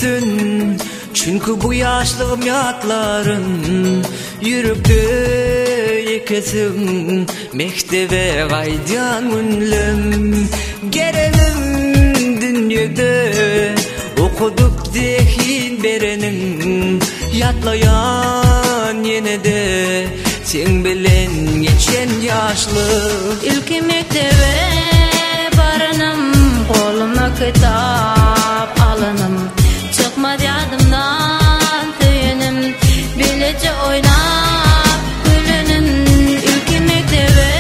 şöhlesin Çünki bu ýaşlygym ýatlaryn Ýürekde ýekesiň Mekdebe gaýdýan günlem Geregim dünýede Okudyp zehin bereniň Ýatlaýan ýene-de Seň bilen geçen ýaşlyk. Ilki mekdebe baranym, goluma kitap alanym, Çykmaz ýadymdan söýenim, bileje oýnap gülenim. Ilki mekdebe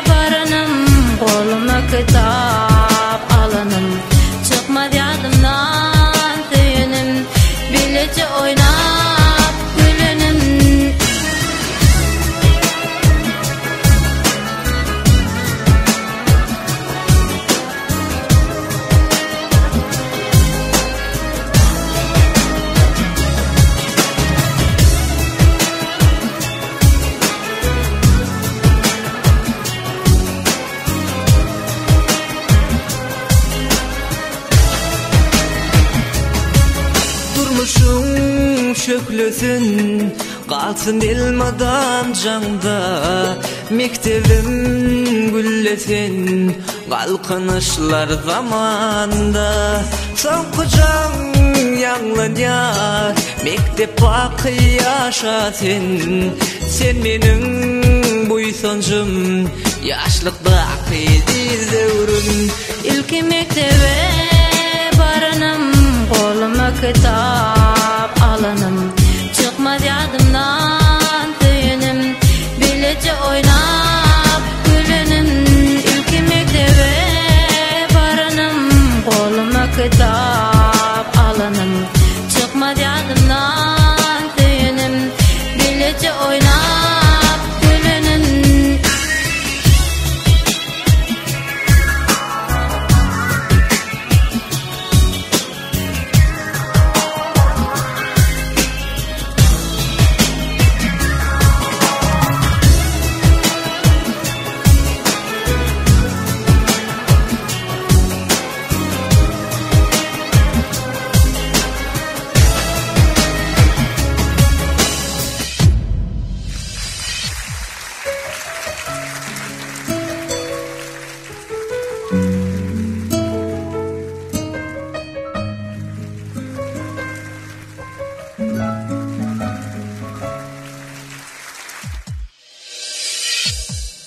baranym, goluma kitap alanym, Çykmaz ýadymdan söýenim, bileje oýnap gülenim. Durmuşyň şöhlesin Galsyn elmydam jaňda Mekdebim güllesin Galkynyşlar zamanda Soňky jaň ýaňlanýar Mekdep baky ýaşa sen Sen meniň buýsanjym Ýaşlykdaky eziz döwrüm. Ilki mekdebe baranym, goluma kitap alanym, Çykmaz ýadymdan söýenim, bileje oýnap gülenim. Ilki mekdebe baranym, goluma kitap alanym, Çykmaz ýadymdan söýenim, bileje oýnap gülenim.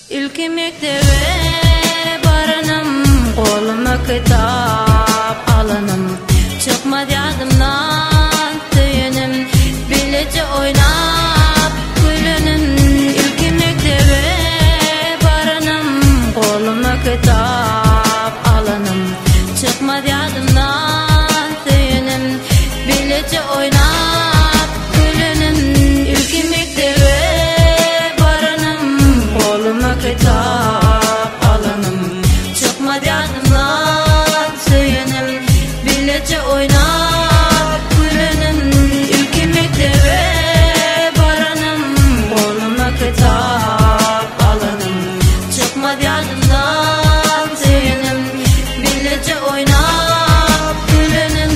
Ilki mekdebe baranym, goluma kitap alanym, Çykmaz ýadymdan söýenim, bileje oýnap gülenim. Ilki mekdebe baranym, goluma kitap alanym, Çykmaz ýadymdan söýenim, bileje oýnap gülenim. Ilki mekdebe baranym, goluma kitap alanym, Çykmaz ýadymdan söýenim, bileje oýnap gülenim. Ilki mekdebe baranym, goluma kitap alanym, Çykmaz ýadymdan söýenim, bileje oýnap gülenim.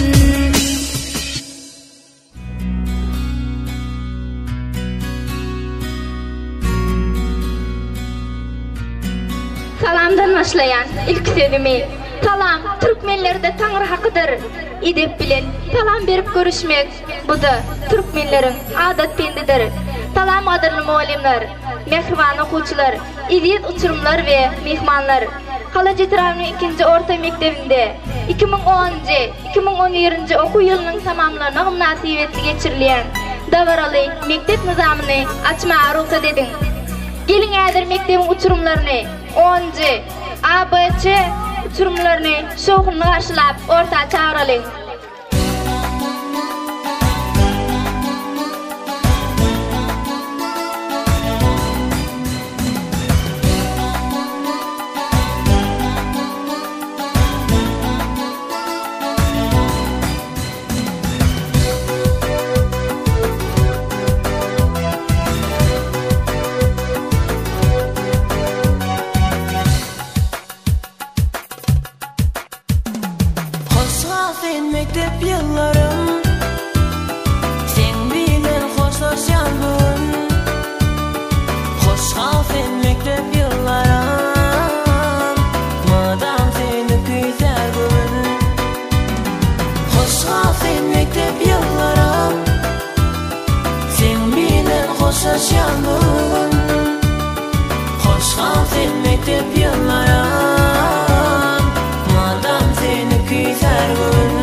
Salamdan başlaýan ilki sözümi. Salam türkmenlerde Taňry hakydyr. Edep bilen salam berip görüşmek, bu-da türkmenleriň adat pendidir. Salam gadyrly mugallymlar, mähriban okuwçylar, eziz uçurymlar we myhmanlar! Halaç etrabynyň ikinji orta mekdebinde 2010-njy, 2011-nji okuw ýylynyň tamamlanmagy mynasybetli geçirilýän dabaraly mekdep nyzamyny açmaga rugsat ediň! Geliň häzir mekdebiň uçurymlaryny, onunjy A, B, Ç uçurymlaryny şowhunly garşylap orta çagyralyň! Hoş gal sen. hoşlaşýan bu gün. Hoş gal sen mekdep ýyllarym, Mydam seni küýsär göwün.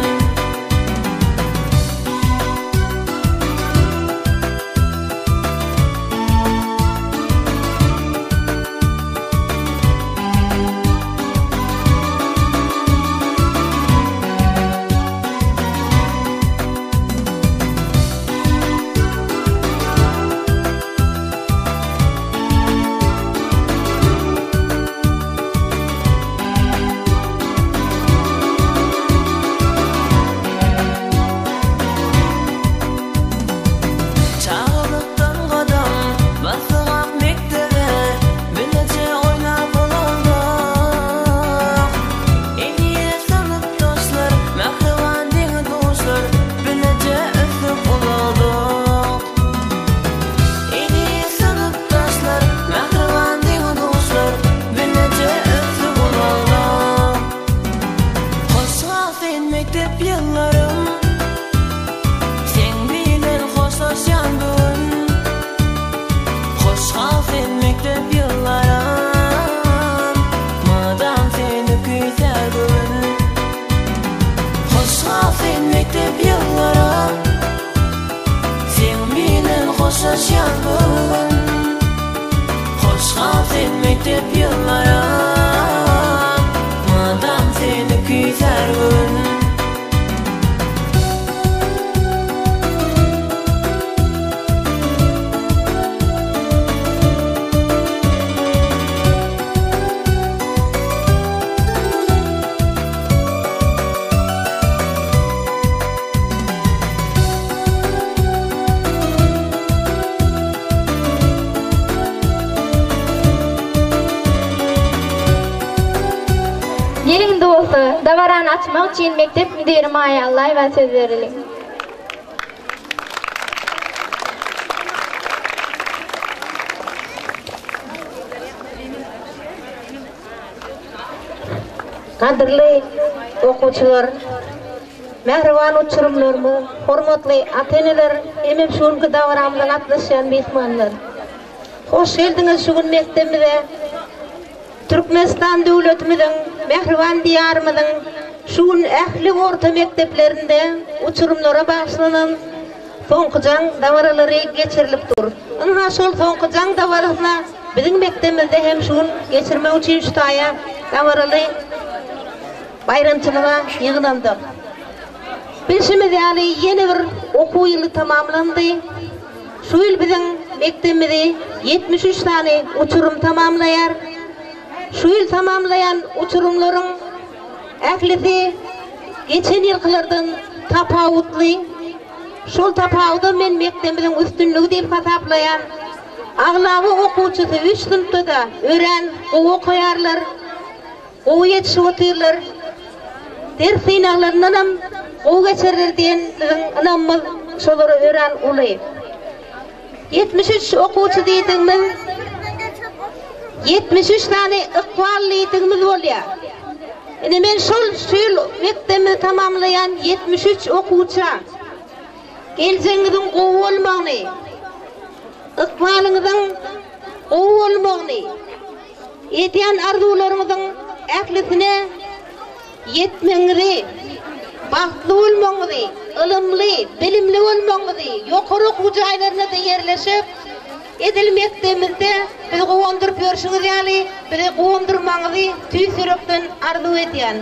Çagalykdan gadam basdyk ak mekdebe, Bileje oýnap ulaldyk. Eliye synpdaşlar, mähriban deň-duşlar, Bileje ösüp ulaldyk. Eliye synpdaşlar, mähriban deň-duşlar, Bileje ösüp ulaldyk. Hoş gal sen mekdep ýyllarym, Seň bilen hoşlaşýan bu gün. Hoş gal sen mekdep ýyllarym, Mydam seni küýsär göwün. Hoş gal sen mekdep ýyllarym, Seň bilen hoşlaşýan bu gün. Hoş gal sen mekdep ýyllarym, Mydam seni küýsär göwün. Geliň indi bolsa, dabarany açmak üçin mekdep müdiri Maýa Allaýewa söz bereliň. Gadyrly okuwçylar, mähriban uçurymlarymyz, hormatly ata-eneler hemem şu günki dabaramyza gatnaşýan myhmanlar! Hoş geldiňiz şu gün mekdebimize! Türkmenistan döwletimiziň, mähriban Diýarymyzyň şu gün ähli orta mekdeplerinde uçurymlara bagyşlanan Soňky jaň dabaralary geçirilip dur. Ynha şol Soňky jaň dabarasyna biziň mekdebimizde hem şu gün geçirmek üçin şu taýa dabaraly baýramçylyga ýygnandyk. Bilşimiz ýaly ýene bir okuw ýyly tamamlandy. Şu ýyl biziň mekdebimizi 73 sany uçurym tamamlaýar. Şu ýyl tamamlaýan uçurymlaryň ählisi geçen ýylkylardan tapawutly. Şol tapawudam men mekdebimiziň üstünligi diýip hasaplaýan. Aglaba okuwçysy üç synpda-da örän gowy okaýarlar. Gowy ýetişip otyrlar. Ders synaglaryndanam gowy geçerler diýen biziň ynamymyz şolara örän uly. 73 okuwçy diýdigimiz 73 sany ykbal diýdigimiz bolýar. Ine men şol şu ýyl mekdebimizi tamamlaýan 73 okuwça geljegiňiziň gowy bolmagyny, ykbalyňyzyň gowy bolmagyny, Edýän arzuwlaryňyzyň ählisine ýetmegiňizi, bagtly bolmagyňyzy, ylymly, bilimli bolmagyňyzy, ýokary okuw jaýlaryna-da ýerleşip, edil mekdebimizde bizi guwandyryp ýörşüňiz ýaly, bizi guwandyrmagyňyzy tüýs ýürekden arzuw edýän.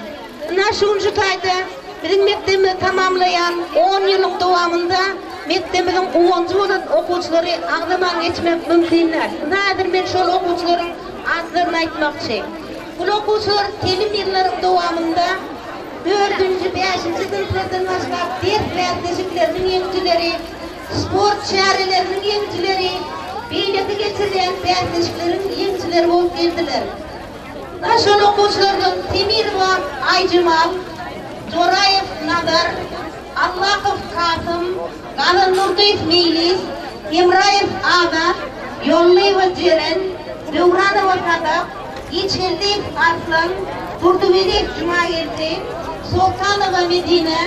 Ynha, şu gün şu taýda biziň mekdebimizi tamamlaýan on ýylyň dowamynda mekdebimiziň guwanjy bolan okuwçylary agzaman geçmek mümkin däl. Ynha, häzir men şol okuwçylaryň atlaryny aýtmakçy. Bul okuwçylar telim ýyllaryň dowamynda dördünji, bäşinji synplardan başlap ders bäsleşikleriniň ýeňijileri, sport çäreleriniň ýeňijileri, beýleki geçirilýän bäsleşikleriň ýeňijileri bolup geldiler. Şol okuwçylardan Temirowa Aýjemal, Joraýew Nazar, Allahow Kasym, Gazandurdyýew Meýlis, Hemraýew Azat, Ýollyýewa Jeren, Döwranowa Sadap, Giçgeldiýew Arslan, Durdyweliýew Jumageldi, Soltanowa Medine,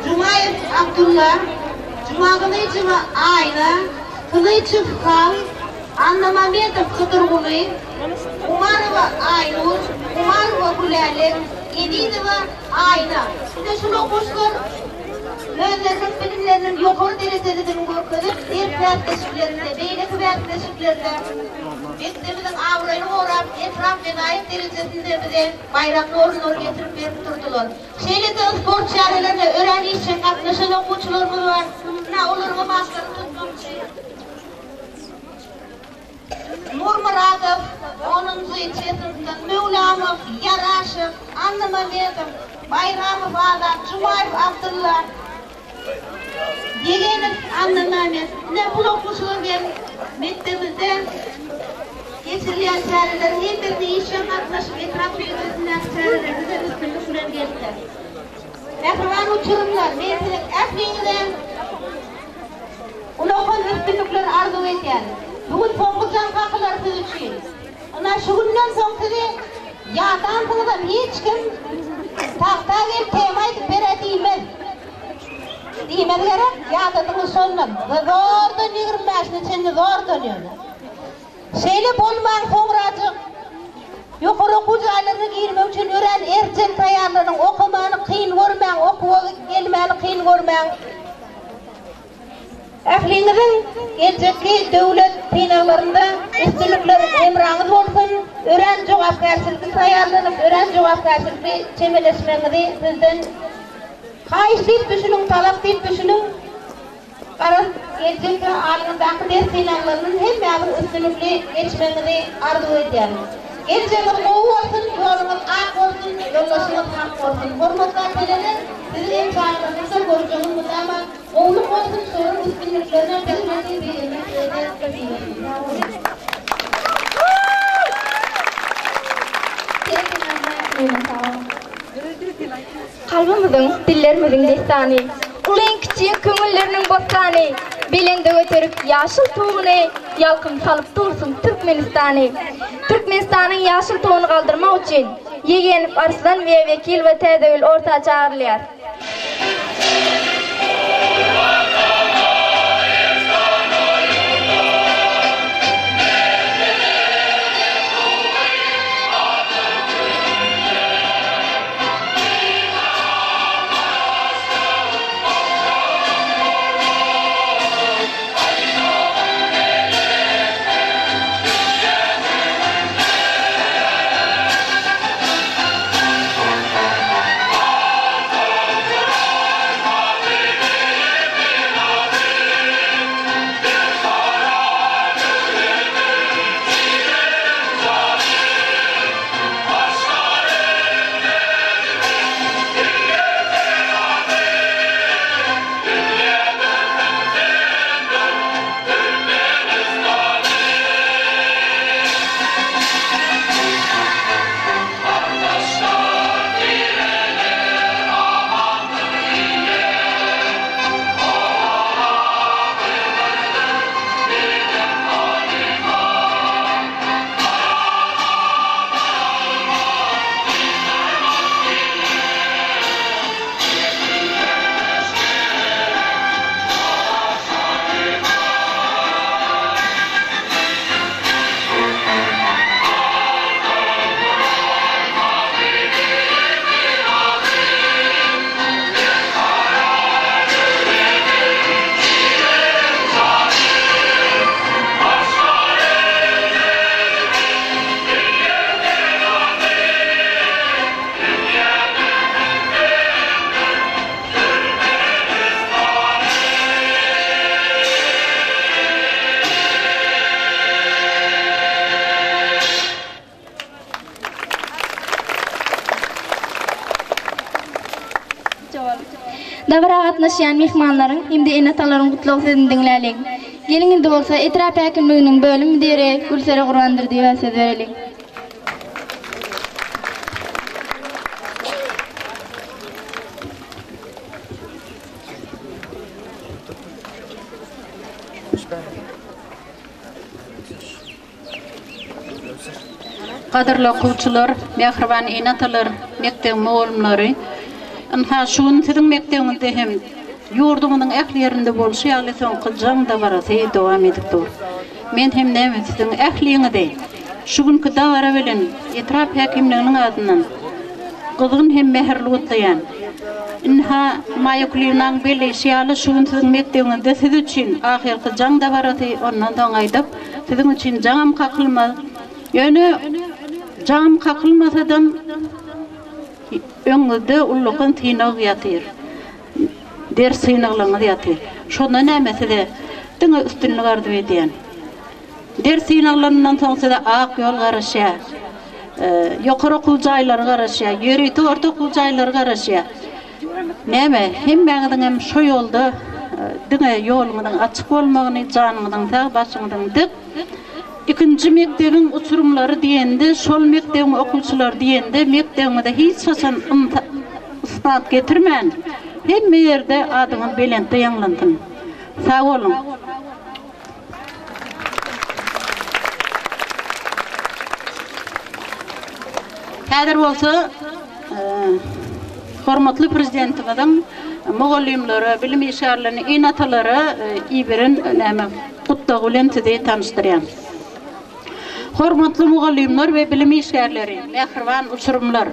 Jumaýew Abdulla, Jumagylyjowa Aýna. Kylyçow Hal, Annamamedow Hydyrguly, Umarowa Aýnur, Umarowa Gülälek, Ezizowa Aýna. Ine şul okuwçylar özleriniň bilimleriniň ýokary derejelidigini görkezip, ders bäsleşiklerinde, beýleki bäsleşiklerde mekdebimiziň abraýyny gorap, etrap, welaýat derejesinde bize baýrakly orunlary getirip berip durdular. Şeýle-de sport çärelerine örän işjeň gatnaşan okuwçylarymyz bar. Ynha, olaryňam atlaryny tutmakçy. Nurmyradow, onunjy Çetinsow, Möwlamow, Ýaraşow, Annamamedow, Baýramow Azat, Jumaýew Abdylla, Ýegenow Annamamet. Ine, bul okuwçylar hem mekdebimizde geçirilýän çäreleriň hemmesine işjeň gatnaşyp, etrap derejesindäki çärelerde-de üstünlik bilen geldiler. Mähriban uçurymlar, men siziň ähliňize Ullakan üstünlikler arzuw edýän. Bu gün soňky jaň kakylar siz üçin. Ynha şu günden soň sizi ýadansyňyzam hiç kim tagta gelip tema aýdyp berä diýmez. Diýmez gerek, ýadadyňyz şondan. Zordan ýigrimi bäşine çenli zordan ýöne. Şeýle bolmaň soňrajyk ýokary okuw jaýlaryna girmek üçin örän erjel taýýarlanyň, okamany kyn görmäň, okuwa gelmäni kyn görmäň. Ähliňiziň geljekki döwlet synaglarynda üstünlikler hemraňyz bolsun! Örän jogapkärçilikli taýýarlanyp, örän jogapkärçilikli çemeleşmegiňizi sizden haýyş diýip düşüniň, talap diýip düşüniň. Garaz, geljekki alňyzdaky ders synaglaryndan hemmäňiz üstünlikli geçmegiňizi arzuw edýärin. Geljegiňiz gowy bolsun, ýoluňyz ak bolsun, ýoldaşyňyz hak bolsun! Hormatly ata-eneler, siziň hem çagalaryňyzda görjegiňiz mydama gowulyk bolsun, şolaryň üstünliklerine zähmeti begenmek size-de nesip etsin! Sag boluň! Kalbymyzyň, dillerimiziň dessany, Ulyň-kiçiň köňülleriniň bossany, Belende göterip ýaşyl tuguny, Ýalkym salyp dursun Türkmenistany. Türkmenistanyň ýaşyl tuguny galdyrmak üçin Ýegenow Arslan we Wekilowa Täzegül orta çagyrylýar. Dabara gatnaşýan myhmanlaryň hem-de ene-atalaryň gutlag sözüni diňläliň. Geliň indi bolsa etrap häkimliginiň bölüm müdiri Gülsere Gurbandurdyýewa söz bereliň. Gadyrly okuwçylar, mähriban ene-atalar, mekdebiň mugallymlary! Ynha, şu gün siziň mekdebiňizde hem. Ýurdumyzyň ähli ýerinde bolşy ýaly soňky jaň dabarasy dowam edip dur. Men hem näme siziň ähliňizi şu günki dabara bilen etrap häkimliginiň adyndan gyzgyn hem mähirli gutlaýan. Ynha, Maýa Kulyýewnaň belleýşi ýaly şu gün siziň mekdebiňizde siz üçin ahyrky jaň dabarasy ondan soň aýdyp siziň üçin jaňam kakylmaz. Ýöne jaňam kakylmasadam öňüňizde ullakan synag ýatyr. Ders synaglaryňyz ýatyr. Şonda näme size diňe üstünlik arzuw edýän. Ders synaglaryndan soň size ak ýol garaşýar. Ýokary okuw jaýlary garaşýar, ýörite orta okuw jaýlary garaşýar. Näme, hemmäňiziň hem şo ýolda diňe ýoluňyzyň açyk bolmagyny, janyňyzyň sag, başyňyzyň dik, ikinji mekdebiň uçurymlary diýende, şol mekdebiň okuwçylary diýende, mekdebiňize hiç haçan ysnat getirmän, hemme ýerde adyňyz belentde ýaňlansyn. Sag boluň! Häzir bolsa hormatly Prezidentimiziň mugallymlara, bilim işgärlerine, ene-atalara iberen näme gutlagy bilen sizi tanyşdyrýan. Hormatly mugallymlar we bilim işgärleri, mähriban uçurymlar!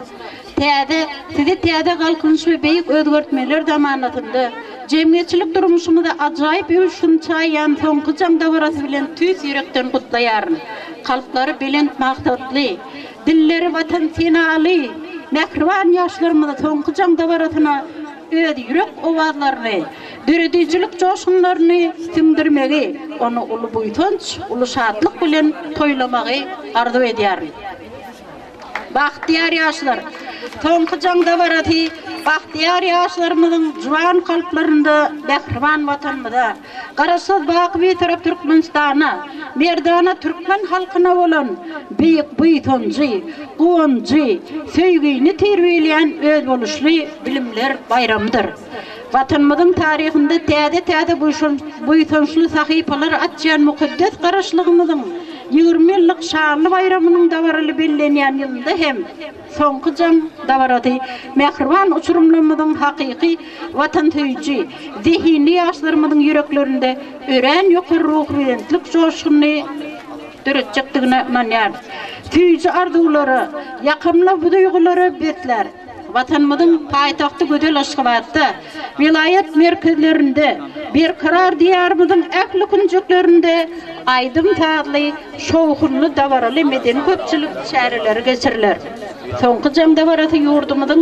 Täze, sizi täze Galkynyş we beýik özgertmeler zamanasynda jemgyýetçilik durmuşymyza ajaýyp öwüşgin çaýýan soňky jaň dabarasy bilen tüýs ýürekden gutlaýaryn. Kalplary belent maksatly, dilleri Watan senaly mähriban ýaşlarymyzy soňky jaň dabarasyna öz ýürek owazlaryny, döredijilik joşgunlaryny siňdirmegi, ony uly buýsanç, uly şatlyk bilen toýlamagy arzuw edýärin. Bagtyýar ýaşlar! Soňky jaň dabarasy bagtyýar ýaşlarymyzyň juwan kalplarynda mähriban Watanymyza, Garaşsyz, baky Bitarap Türkmenistana, merdana türkmen halkyna bolan beýik buýsanjy, guwanjy, söýgini terbiýeleýän özboluşly bilimler baýramydyr. Watanymyzyň taryhynda täze-täze buýsançly sahypalary açýan mukaddes Garaşlygymyzyň 20 ýyllyk şanly baýramynyň dabaraly bellenýän ýylynda hem Soňky jaň dabarasy mähriban uçurymlarymyzyň hakyky watansöýüji, zehinli ýaşlarymyzyň ýüreklerinde örän ýokary ruhubelentlik joşgunyny döretjekdigine ynanýarys. Süýji arzuwlara, ýakymly duýgulara beslär. Watanymyzyň paýtagty gözel Aşgabatda, welaýat merkezlerinde, berkarar Diýarymyzyň ähli künjeklerinde aýdym-sazly, şowhunly, dabaraly medeni-köpçülik çäreleri geçiriler. Soňky jaň dabarasy ýurdumyzyň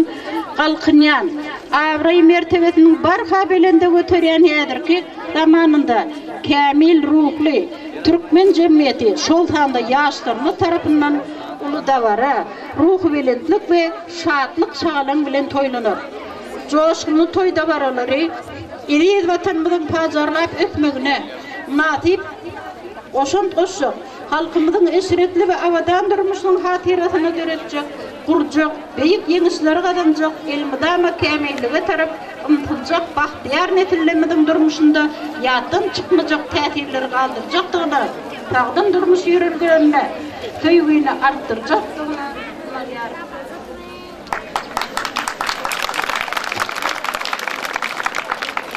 galkynýan, abraý-mertebesiniň barha belende göterýän häzirki zamanynda kämil ruhly türkmen jemgyýeti, şol sanda ýaşlarymyz tarapyndan uly dabara, ruhubelentlik we şatlyk-şagalaň bilen toýlanar. Joşgunly toý dabaralary eziz Watanymyzyň pajarlap ösmegine mynasyp goşant goşjak, halkymyzyň eşretli we abadan durmuşynyň hatyrasyna döretjek, gurjak, beýik ýeňişleri gazanjak, elmydama kämillige tarap ymtyljak bagtyýar nesillerimiziň durmuşynda ýatdan çykmajak täsirleri galdyrjakdygyna, sagdyn durmuş ýörelgelerine söýgini artdyrjakdygyna ynanýarys.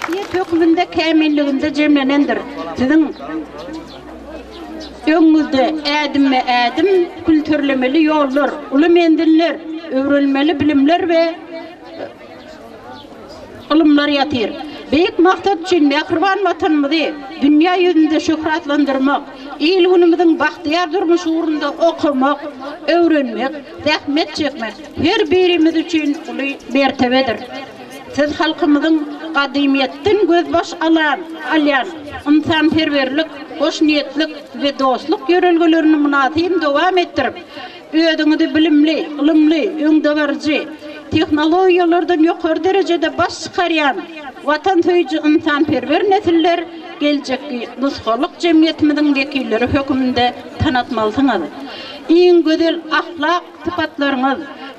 Şahsyýet hökmünde kämilliginde jemlenendir. Siziň öňüňizde ädimme-ädim külterlemeli ýollar, uly menziller, öwrenmeli bilimler we ylymlar ýatyr. Beýik maksat üçin mähriban Watanymyzy dünýä ýüzünde şöhratlandyrmak, il-günümiziň bagtyýar durmuşy ugrunda okamak, öwrenmek, zähmet çekmek her birimiz üçin uly mertebedir. Siz halkymyzyň gadymyýetden gözbaş alan alýan ynsanperwerlik, hoşniýetlik we dostluk ýörelgelerini mynasyp dowam etdirip, Özüňizi bilimli, ylymly, öňdebaryjy, tehnologiýalardan ýokary derejede baş çykarýan watansöýüji ynsanperwer nesiller geljekki nusgalyk jemgyýetimiziň wekilleri hökmünde tanatmalysyňyz. Iň gözel ahlak sypatlaryňyz,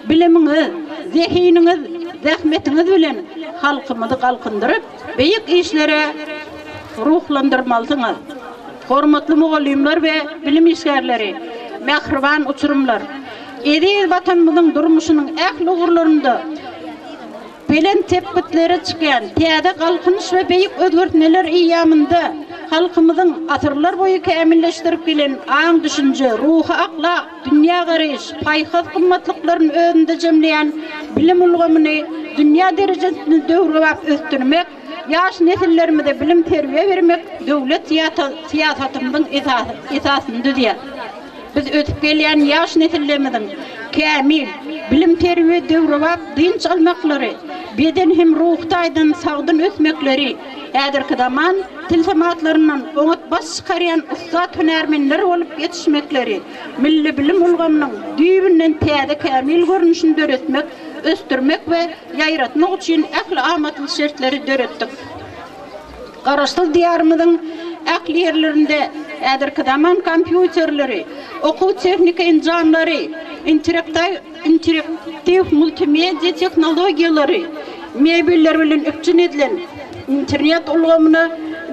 bilimiňiz, zehiniňiz, zähmetiňiz bilen halkymyzy galkyndyryp, beýik işlere ruhlandyrmalysyňyz. Hormatly mugallymlar we bilim işgärleri, mähriban uçurymlar! Eziz Watanymyzyň durmuşynyň ähli ugurlarynda. Belent sepgitlere çykýan täze Galkynyş we beýik özgertmeler eýýamynda halkymyzyň asyrlar boýy kämilleşdirip gelen aň-düşünje, ruhy-ahlak, dünýägaraýyş, paýhas gymmatlyklaryny özünde jemleýän bilim ulgamyny dünýä derejesinde döwrebap ösdürmek, ýaş nesillerimize bilim-terbiýe bermek döwlet syýasatymyzyň esasyny düzýär. Biz ösüp gelýän ýaş nesillerimiziň kämil, bilim-terbiýe, döwrebap dynç almaklary, beden hem ruhy taýdan sagdyn ösmekleri, häzirki zaman tilsimatlaryndan oňat baş çykarýan ussat hünärmenler bolup ýetişmekleri milli bilim ulgamynyň düýbünden täze kämil görnüşini döretmek, ösdürmek we ýaýratmak üçin ähli amatly şertleri döretdik. Garaşsyz Diýarymyzyň ähli ýerlerinde häzirki zaman kompýuterleri, okuw-tehniki enjamlary, interaktiw multimediýa tehnologiýalary, mebeller bilen üpjün edilen, internet ulgamyna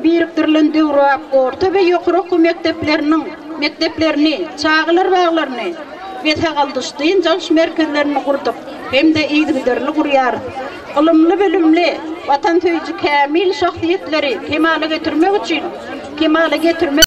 birikdirilen döwrebap orta we ýokary okuw mekdepleriniň mekdeplerini, çagalar baglaryny we sagaldyş-dynç alyş merkezlerini gurduk hem-de yzygiderli gurýarys. Ylymly-bilimli, watansöýüji kämil şahsyýetleri kemala getirmek üçin kemala getirmek.